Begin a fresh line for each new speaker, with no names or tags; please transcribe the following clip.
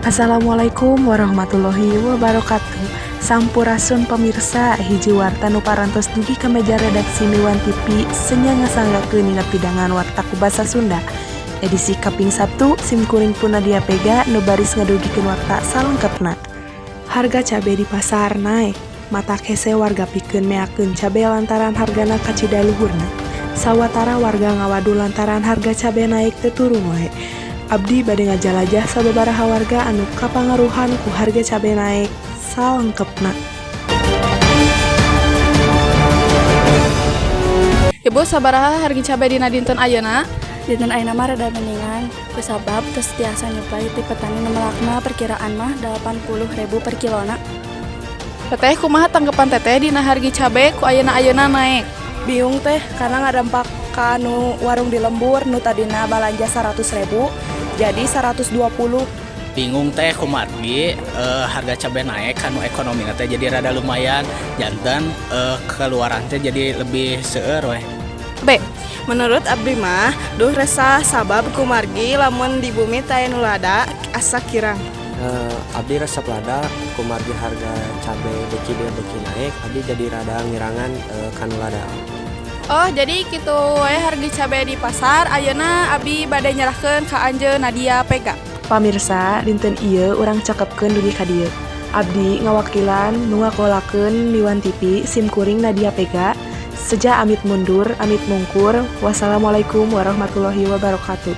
Assalamualaikum warahmatullahi wabarakatuh. Sampurasun pemirsa, hiji warta nu parantos dugi ka meja redaksi Miwan TV senya ngasanggakeun dina pidangan warta ku basa Sunda. Edisi kaping Sabtu, simkuring pun Nadia Pega nu baris ngadugikeun warta salengkepna. Harga cabe di pasar naek, matak hese warga pikeun meakeun cabe lantaran hargana kacida luhurna. Sawatara warga ngawadu lantaran harga cabe naek teu turun wae. Abdi bade ngajalajah sababaraha warga anu kapangaruhan ku harga cabe naek salengkepna.
Ibu, sabaraha harga cabe dina dinten ayeuna?
Dinten ayeuna mah rada mendingan kusabab tos tiasa nyuplai ti petani nu melakna perkiraan mah 80.000 per kilona.
Teteh, kumaha tanggapan teteh dina harga cabe ku ayeuna-ayeuna naek?
Bingung, Teh, karena ngadampak ka nu warung di lembur, nu tadina balanja 100.000 jadi 120.
Bingung, Teh, kumargi harga cabai naik kanu ekonomi teh jadi rada lumayan, janten keluaran teh jadi lebih seueur weh.
B.
Menurut abdi mah duh resah, sabab kumargi lamun di bumi teh nu lada asa kirang.
Abdi resep lada, kumargi harga cabe beuki dieu beuki naik, abdi jadi rada ngirangan kanu lada.
Oh, jadi kitu we harga cabe di pasar ayeuna. Abdi bade nyerahkeun ka anjeun Nadia Pega.
Pamirsa, dinten ieu urang cekepkeun dugi ka dieu. Abdi ngawakilan nu ngakolakeun Miwan TV, simkuring Nadia Pega. Seja amit mundur, amit mungkur. Wassalamualaikum warahmatullahi wabarakatuh.